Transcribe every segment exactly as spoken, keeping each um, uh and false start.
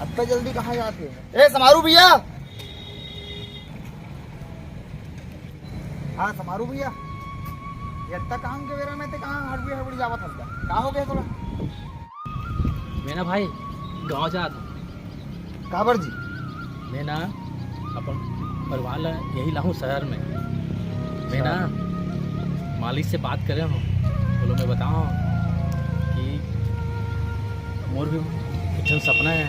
अत्ता जल्दी कहाँ जात हे? ए, समारू भैया। हाँ, समारू भैया। ये अत्ता काम के बेरा में ते कहाँ हड़बड़ी हड़बड़ी जावत हस का? का हो गया तोला? मैं ना भाई, गाँव जात हूँ। काबर जी? मैं ना अपन परिवार ला यही लाहूँ शहर में। मैं ना अच्छा। मालिक से बात करे हूँ, बोलो मैं बताओ कि मोर भी एक ठन सपना है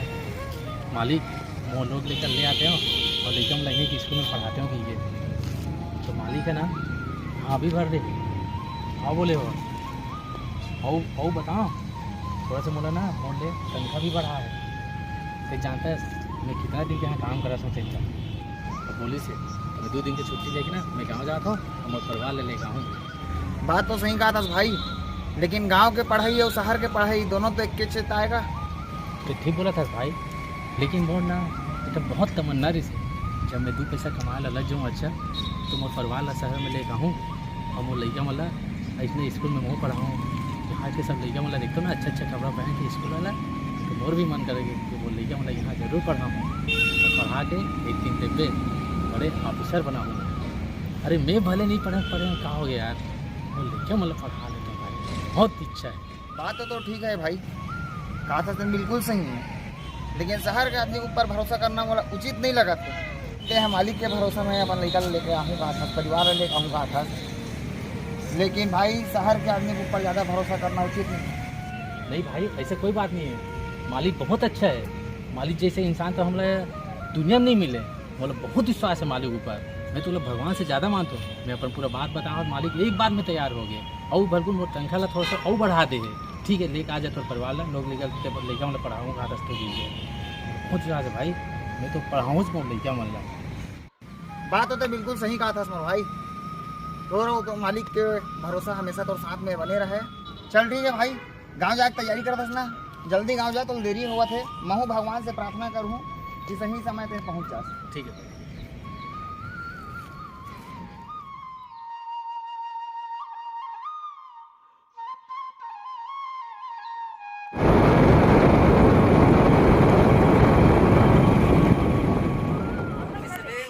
मालिक, मोर लोग लेकर ले आते हो और लेकर हम लगे कि स्कूल में पढ़ाते हो कि ये तो मालिक है ना, हाँ भी भर दे, हाँ बोले हो। अउ अउ बताओ, थोड़ा सा मोला ना मोर ले तनखा भी बढ़ा है। ते जानता है मैं कितना दिन के यहाँ काम करा हूँ तेन का। तो बोलिस हे, मैं दो दिन के छुट्टी लेके ना मैं गाँव जात हूँ, हम परिवार ले लेके आऊँ। बात तो सही कहा था भाई, लेकिन गांव के पढ़ाई अउ शहर के पढ़ाई दोनों तो एक के चेत आएगा। तो ठीक बोला था भाई, लेकिन मोर ना एक बहुत तमन्ना रहिस हे, जब मैं दू पैसा कमाए ला लग जाऊँ अच्छा, तो मोर परिवार ला शहर में लेके आहूँ अउ मोर लइका मन ला अइसने स्कूल में महूँ पढ़ाऊँ। यहाँ के सब लइका मन ला देखथों ना, अच्छा अच्छा कपड़ा पहन के स्कूल वाला, तो मोर भी मन करे कि मोर लइका मन ला यहाँ जरूर पढ़ाऊँ अउ पढ़ा के एक दिन देखबे बड़े ऑफिसर बनाहूँ। अरे मैं भले नहीं पढ़े पढ़े हूँ, का हो गया यार, मोर लइका मन ला पढ़ा लेथों भाई, बहुत इच्छा है। बात तो, तो ठीक है भाई, कहा था तुम बिल्कुल सही है, लेकिन शहर के आदमी के ऊपर भरोसा करना मोला उचित नहीं लगत। ते हम मालिक के भरोसा में अपन लइका लेके आहूँ कहा था, परिवार लेके आहूँ कहा था, लेकिन भाई शहर के आदमी के ऊपर ज़्यादा भरोसा करना उचित नहीं है। नहीं भाई, ऐसे कोई बात नहीं है, मालिक बहुत अच्छा है। मालिक जैसे इंसान तो हमला दुनिया में नहीं मिले। मोला बहुत विश्वास है मालिक ऊपर, मैं तोला भगवान से ज़्यादा मानता हूँ। मैं अपन पूरा बात बताऊँ, मालिक एक बार में तैयार हो गए, अउ भरपूर मोर तनखा ला थोड़ा सा अउ बढ़ा दे है। ठीक है, लेके आ जा तोर परिवार ला, लोग लेकर के लइका मन ला पढ़ाऊँगा, दस तो दीजिए, बहुत विश्वास है भाई, मैं तो पढ़ाऊँ मोर लइका मन ला। बात तो ते बिल्कुल सही कहा था मोर भाई, तोर तो मालिक के भरोसा हमेशा तोर साथ में बने रहे। चल ठीक है भाई, गांव जाके तैयारी करत हस ना, जल्दी गांव जा, तो देरी होवत हे। महू भगवान से प्रार्थना करहूँ कि सही समय पे पहुंच जास। ठीक है भाई।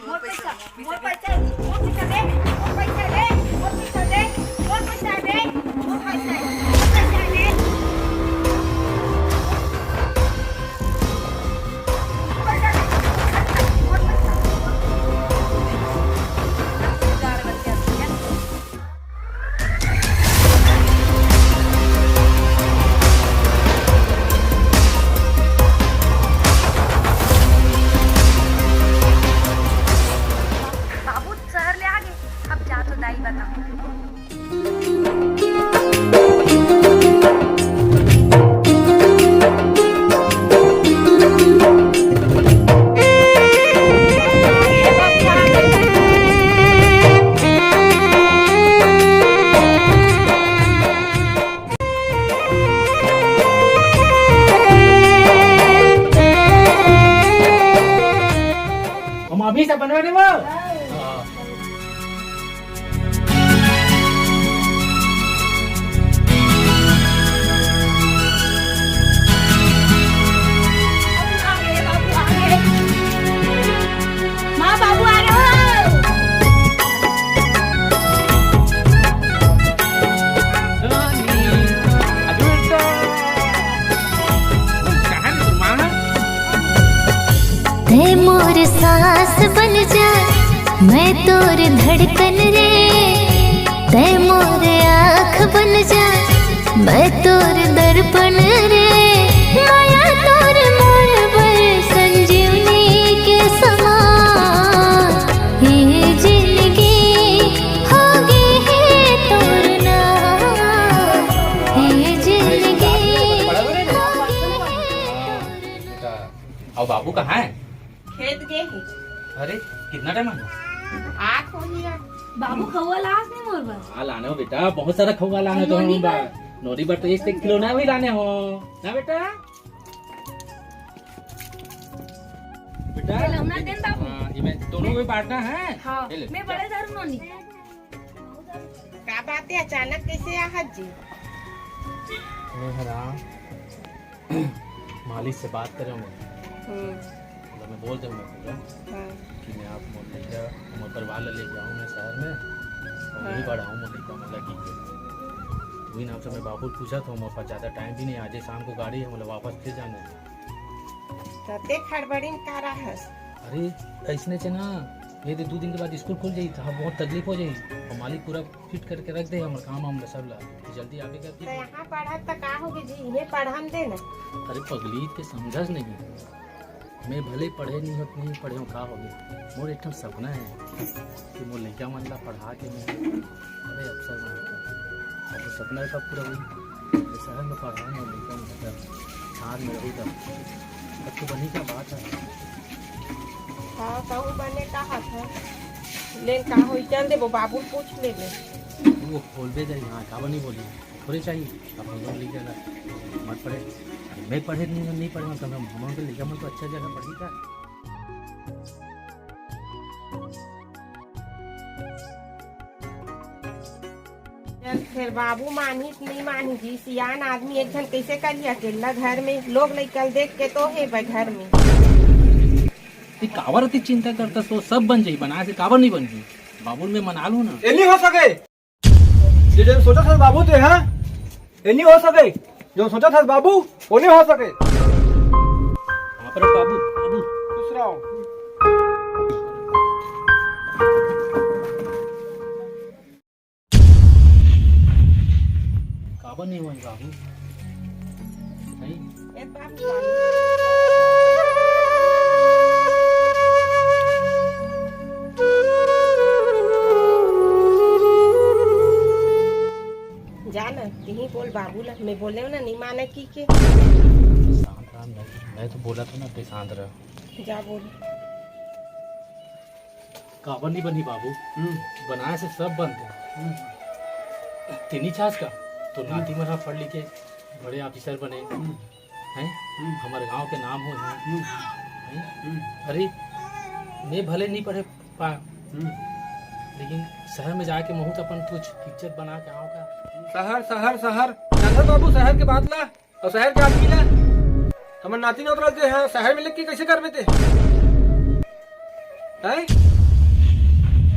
मोर पैसा, मोर पैसा दे, मोर पैसा दे, मोर पैसा दे, मोर पैसा दे, मोर पैसा दे, मोर पैसा दे, मोर पैसा दे। बाबू शहर ले आगे, अब जा तो दाई बताऊं। हम अभी से बनवा देबो। हाँ। माँ, बाबू आ रहे हो। तै मोर सांस बन जा, मैं तोर धड़कन रे। तै मोर आँख बन जा, मैं तोर दर्पण रे। माया तोर मोर बर संजीवनी के समान। हे जिंदगी होगे हे तोर नाम, हे जिंदगी होगे हे तोर नाम। अउ बाबू कहाँ है? खेत गे हे। अरे, कितना टाइम आ गया? आठ हो गया। बाबू, खउआ लास नहीं मोर बर? हाँ, लाने हो बेटा, बहुत सारा खउआ लाने तो नोनी हम बर। बा-, नोनी बर तो एक, एक किलो ना भी लाने हो ना बेटा। बेटा, ये लो ना, दे ना बाबू। हाँ, ये मैं दोनों में बांटना है। हाँ, ये ले। मैं बड़े धरूँ नोनी। का बात है, अचानक कैसे आहत जी? मैं हरा मालिक से बात करे हूँ। हम्म। मतलब, मैं बोल देहूँ मैं पूरा हाँ। कि मैं आप मोर लइका, मोर परिवार ला लेके आऊँ मैं शहर में, और हाँ। यहीं पढ़ाऊँ मोर लइका मन ला की। वही नाम से मैं बाबू पूछा था, मोर पास ज़्यादा टाइम भी नहीं, आज ही शाम को गाड़ी है, मतलब, वापस फिर जाना है। तो देख, हड़बड़ी में का रहस? अरे, ऐसने चे ना, ये दे दो दिन के बाद स्कूल खुल जाई, तो हम बहुत तकलीफ हो जाई, और मालिक पूरा फिट करके रख दे हमर काम वाम ला सब ला, कि जल्दी आवे कर तो फिर। यहाँ पढ़त तो का होगे जी, ये पढ़न दे ना। अरे पगली, ते समझस नहीं, मैं भले पढ़े नहीं हो, नहीं पढ़े हो, का होगे, मोर एक ठन सपना है कि मोर लइका मन ला पढ़ा के मैं बड़े अफसर बना के, अब वो सपना कब पूरा होई? ये शहर में पढ़ाऊँ मोर लइका मन ला, शहर में रहूँ तब, तब तो बनी क्या बात है। हाँ, कहूँ बने का हाथ है, लेकिन का होई, चल देबो, बाबू पूछ लेबे। वो बोलबे जाई, हाँ, काबर नहीं बोली, थोड़े चाहिए, अब हम लोग लइका ला मत पढ़े, मैं पढ़े नहीं, नहीं पढ़े, मतलब, हम, हम लोग के लइका मन तो अच्छा जगह पढ़ी का। चल, फिर बाबू मानही कि नहीं मानही जी, सियान आदमी एक झन कैसे करिही अकेला घर में, लोग लइका ल देख के तो हे बे घर में। ते काबर अति चिंता करता, सो सब बन जाही, बनाए से काबर नहीं बन जाही? बाबू मैं मना लूँ ना। ये नहीं हो सके। ये जो सोचा था बाबू ते, हाँ, ये नहीं हो सके। जो सोचा था बाबू, वो नहीं हो सके। वहाँ पर बाबू, बाबू। खुश रहो। काबर नहीं होही बाबू? नहीं? ए बाबू, जा ना, तिही बोल बाबू ला, मैं बोले हूँ ना, नहीं माने की के। शांत रहा, मैं, मैं तो बोला था ना, ते शांत रहा। जा बोल। काबर नहीं बनही बाबू? हम्म। बनाए से सब बनते। हम्म। ते नहीं चाहस का? तो हम्म। नाती मन ह पढ़ लिख के बड़े ऑफिसर बने, हम्म। हैं? हम्म। हमर गांव के नाम हो, हैं? हम्म। हैं? हम्म। अरे, मैं भले नहीं पढ़े पा, हम्म। लेकिन शहर में जाके महूँ तो अपन कुछ इज्जत बना के आऊँ का? शहर, शहर, शहर, जानत बाबू, शहर के बात ला। अउ शहर के आदमी ला, हमर नाती नोतरा के यहाँ शहर में लेके कैसे करबे ते? हैं?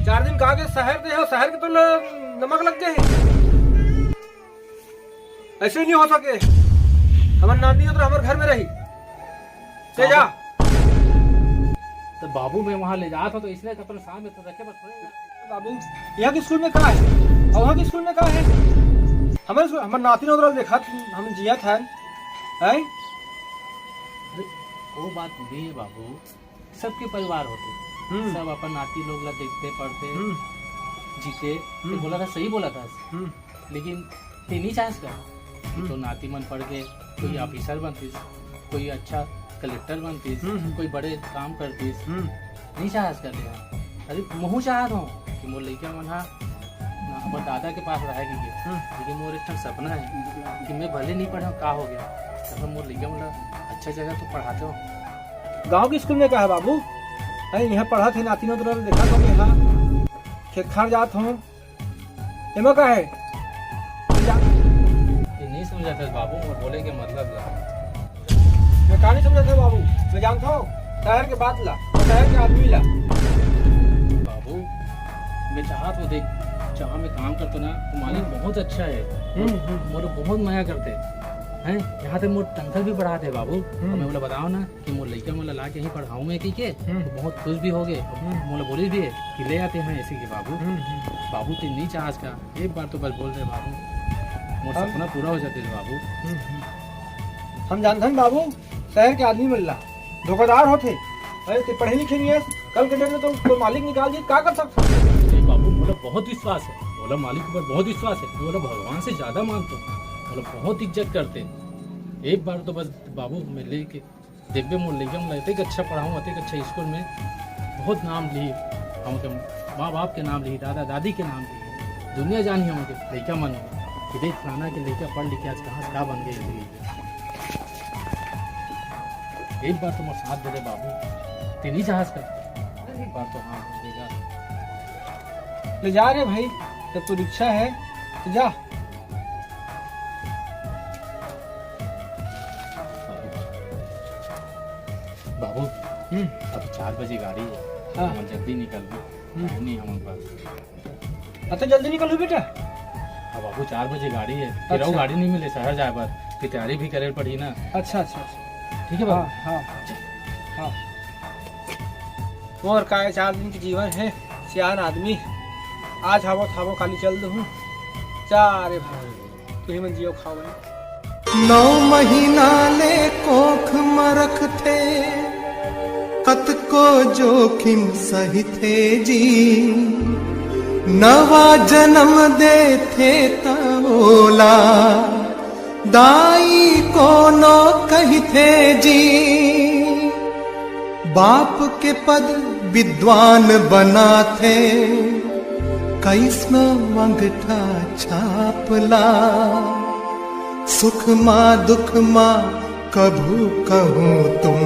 चार दिन कहा के शहर दे हो, शहर के तो न-, नमक लग जाए। ऐसे नहीं हो सके। हमर नाती नोतरा हमर घर में रही। चल जा। तो बाबू मैं वहाँ ले जात हूँ तो इसलिए तो अपन साथ में तो रखे बस थोड़े। बाबू, यहाँ के स्कूल में का है? और वहाँ के स्कूल में का है? हमर स्कूल, हमर नाती नोतरा देखा, हम जिया था, हैं? अरे, वो बात नहीं है बाबू, सबके परिवार होते, हम्म। सब अपन नाती लोग ला देखते, पढ़ते, हम्म। जीते, तो हम्म। बोला था, सही बोला था। हम्म। लेकिन ते नहीं चाहस का? हम्म। तो नाती मन पढ़ के कोई हम्म। ऑफिसर बनतीस, कोई अच्छा कलेक्टर बनतीस, हम्म, हम्म। कोई बड़े काम करतीस। हम्म। नहीं चाहस का तेहा? अरे, महूँ चाहत हूँ कि मोर लइका मन हा ना, हमर दादा के पास रहे के लिए। हम्म। लेकिन मोर एक ठन सपना है कि मैं भले नहीं पढ़े, का हो गया, अगर मोर लइका मन ला अच्छा जगह तो पढ़ाते हो। गाँव के स्कूल में का है बाबू? अरे, यहाँ पढ़त हे, नाती नोतरा देखा तो मैं यहाँ खेत खार जात हूँ। एमा का है? जा। ये नहीं समझा था बाबू, मोर बोले के मतलब ला। मैं का नहीं समझा था बाबू? मैं जानता हूँ शहर के बात ला, शहर के आदमी ला। बाबू, मैं चाहत हूँ, देख, जहाँ मैं काम करता ना, वो मालिक हम्म। बहुत अच्छा है। हम्म, हम्म। मोर बहुत मया करते हैं। यहाँ तक मोर तनख्वाह भी बढ़ाते बाबू। हम्म। मैं बोला, बताओ ना, कि मोर लइका मन ला लाके यहीं पढ़ाऊँ मैं कहिके, हम्म। तो बहुत खुश भी हो गए। हम्म। मोला बोलिस भी है कि ले आते हैं इसी के बाबू। हम्म, हम्म। बाबू, ते नहीं चाहस का? एक बार तो बस बोल दे बाबू, मोर हम सपना पूरा हो जाते रे बाबू। हम्म, हम्म। हम जानथन बाबू, शहर के आदमी मन ला धोखादार होथे। अरे, ते पढ़े लिखे नहीं है, कल के डेट में तो कोई मालिक निकाल दी, का कर सकत? अरे बाबू, मोला बहुत विश्वास है, मोला मालिक ऊपर बहुत विश्वास है, मोला भगवान से ज्यादा मानते, मोला बहुत इज्जत करते। एक बार तो बस बाबू, मैं लेके देखबे मोर लइका मन ला अतेक अच्छा पढ़ाऊँ, अतेक अच्छा स्कूल में बहुत नाम लिही, हमके माँ बाप के नाम लिही, दादा दादी के नाम लिही, दुनिया जानही हमके लइका मन कि देख फलाना के लइका पढ़ लिख के आज कहाँ से का बन गए। एक बार तो मोर साथ दे दे बाबू, ते नहीं चाहस का? एक बार तो हाँ बोल देगा। ले जा रे भाई, जब तू इच्छा है तो जा। बाबू, हम्म। अब चार बजे गाड़ी हे, हाँ। हमन जल्दी निकलबो। हम्म। टाइम नहीं हमन पास। अतका जल्दी निकलहू बेटा? अब बाबू, चार बजे गाड़ी हे, फिर अच्छा। अउ गाड़ी नहीं मिले शहर जाए बर, फिर तैयारी भी करे पड़ही ना। अच्छा, अच्छा, अच्छा। ठीक है बाबू। हाँ, हाँ, हाँ। मोर काय, चार दिन के जीवन हे, सियान आदमी, आज हवो त हवो, काली चल दूहूँ। जा रे भाई। तुही मन जियो खाओ भाई। नौ महीना ले कोख म रखथे, कतको जोखिम सहिथे जी। नवा जन्म देथे त ओला दाई कोनो कहिथे जी। बाप के पद विद्वान बनाथे, कइसनो अंगठा छाप ला। सुख मा दुख मा कभू कहूँ तुम,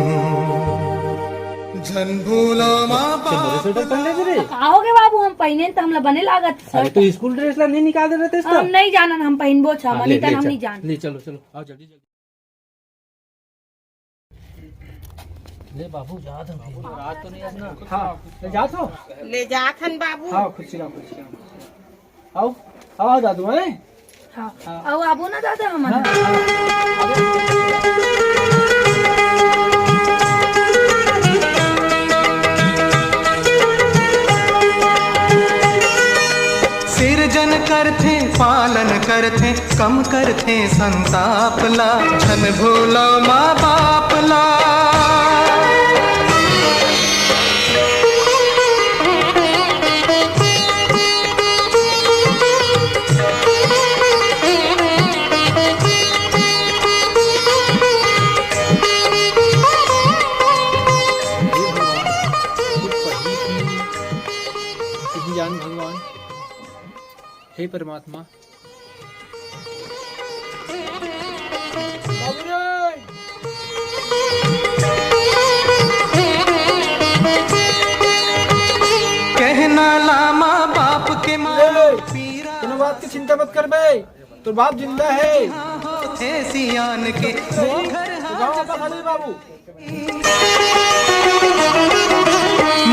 झन भूलो माँ चल, बोले बाप स्वेटर पहन ले रे। का हो गे बाबू, हम पहिने त हमला बने लागत अरे, स्वेटर। तो स्कूल ड्रेस ला नहीं निकाल दे रहे थे इसका? हम नहीं जानन, हम पहिनबो छा, हाँ, मनी ले, तन ले, हम चल, नहीं जान। ले, चलो, चलो, आओ जल्दी, जल्दी। ले बाबू, जात हन। बाबू, नाराज तो नहीं हस ना? हाँ, ले जात हो? ले जात हन बाबू। हाँ, खुशी रहो, खुशी रहो। आओ, आओ दादू, हैं? हाँ। हाँ। आओ, आबो ना दादा हमन। हाँ, हाँ। सिरजन करथे, पालन करथे, कम करथे संताप ला, झन भूलो माँ बाप ला। हे भगवान, हे परमात्मा, कहना लामा बाप के मानो ए, पीरा। कोनो बात की चिंता मत कर बे, तोर बाप जिंदा हे। हाँ, होथे सियान के वो घर गाँव हाँ का खाली बाबू।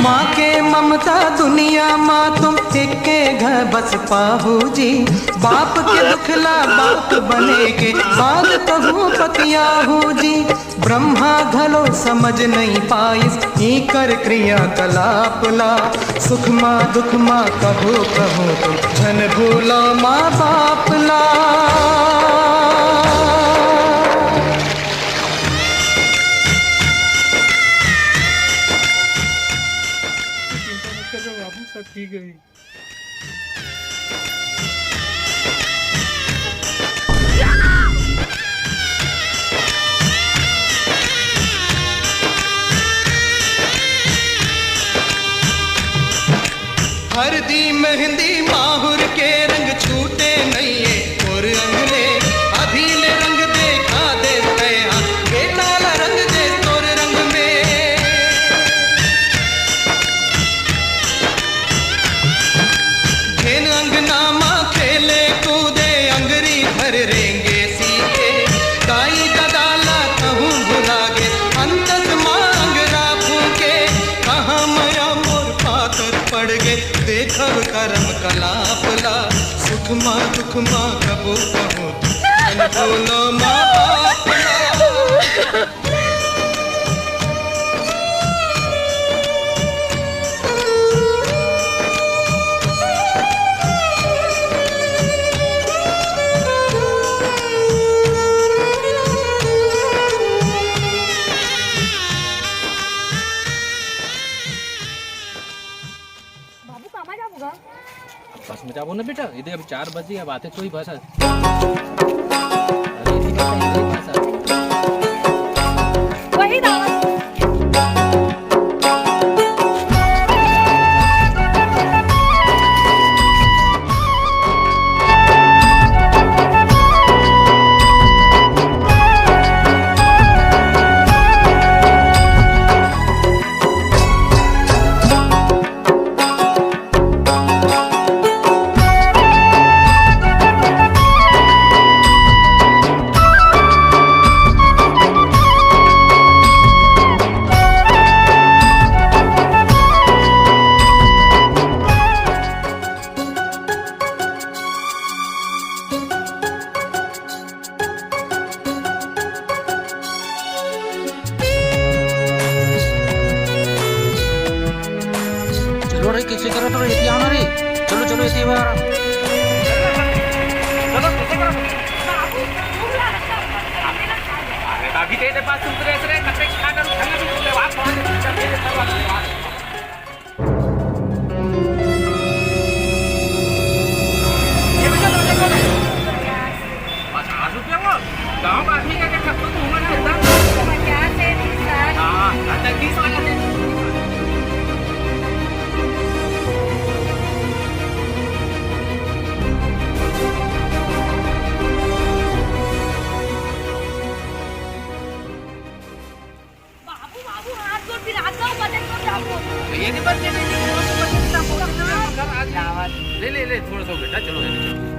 माँ के ममता दुनिया मा तुम एके घर बस पाहू जी। बाप के दुखला बाप बने के बाद कहूँ पतियाहू जी। ब्रह्मा घलो समझ नहीं पाइस इकर क्रियाकलाप ला। सुख मा दुख मा कभू कहूँ तुम झन भूलो माँ बाप ला। चिंता मत कर बाबू, सब ठीक है। हरदी मेहंदी माहुर के रंग छूटे नइये तोर अंग ले, अभी ले रंग देखा दे तैहा, बेटा ला रंग दे तोर रंग में। जेन अंगना मा खेले कूदे, अंगरी भर रेंगे सीखे। दाई ददा ला कहूँ भुला गे, अंतस मा अंगरा फूके। कहाँ मया मोर पातर पड़ गे, देखब करम कलाप ला। सुख मा दुख मा कबो कहूँ, झन भूलो माँ बाप ला। बाबू, कामा जाबो गा? अब बस में जाबो ना बेटा, इधर अभी चार बजे, अब आते तो ही बस है। अरे, इधर ही बस है, इधर ही बस है। वही दावत। चलो, चलो, एती आओ ना रे। चलो, चलो, एती आओ यार। चलो, कैसे करो? अरे, अभी दे दे पास तुम तो ऐसे रे, कब तक खा करूँ? खाना भी तुमने बात मार दे, दे दे, दे दे। पचास रुपया वो? गाँव का आदमी का क्या खपत तो होगा ना इतना? पचास है, तीस है। हाँ, हाँ, तो तीस वाला दे। बाबू, बाबू, हाथ जोड़, फिर हाथ जाओ, बजन कर जाओ। ये नहीं बजन, ये नहीं बजन, ये नहीं बजन, ये नहीं बजन। ले, ले, ले, थोड़ा सा बेटा, चलो, ये ले, चलो।